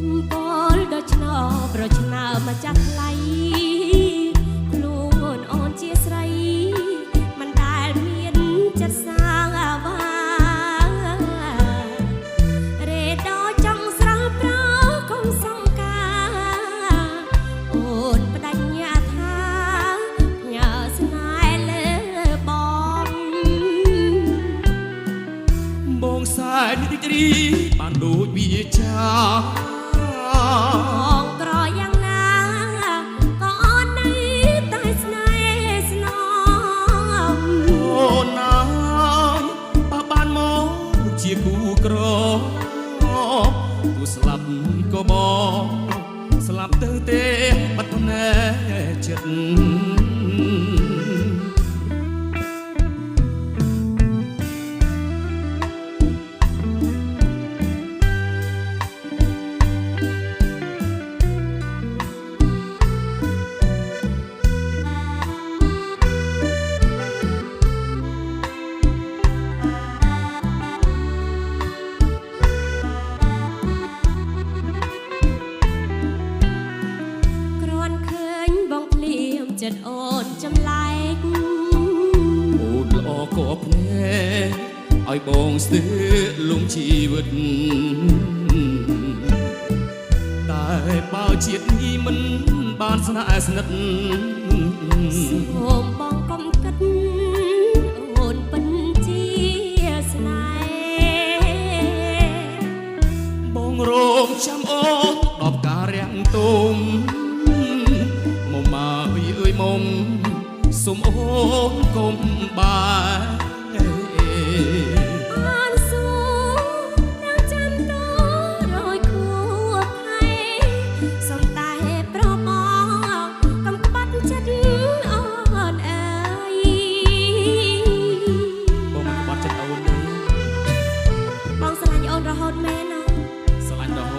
គុំពលដ៏ឆ្នោប្រឆ្នើម្ចាស់ថ្លៃខ្លួនអូនជាស្រីមិនដែលមានចិត្តសាវ៉ារេដចង់ស្រស់ប្រកុំសង្ការអូនបដិញ្ញាថាញើស្នេហ៍លើបង បងសែនរីករាយបានដូចវាចា បងក្រយ៉ាងណាក៏អូននៅតែស្នេហ៍ស្នំ អូនណាយបើបានមកជាគូក្រគូស្លាប់ក៏បងស្លាប់ទៅទេបាត់ភ្នែកចិត្ត គ្រាន់ឃើញបងភ្លាមចិត្តអូនចម្លែក អូនល្អក៏ភ្នែកឲ្យបងស្ទើរលងជីវិតតែបើជាតិនេះមិនបានស្នេហ៍ស្និទ្ធ សូមបងកុំគិតអូនពិនជាស្នេហ៍ បងរងចាំអូនដល់ផ្ការាំងទុំមកមកអើយមុំសុំអូនកុំបែ អូនសួររងចាំតរយខួបខែសូមតែប្របងកុំក្បាត់ចិត្តអូនអើយ បងមិនក្បត់ចិត្តអូនទេ បងស្រឡាញ់អូនរហូតមែនណា ស្រឡាញ់រហ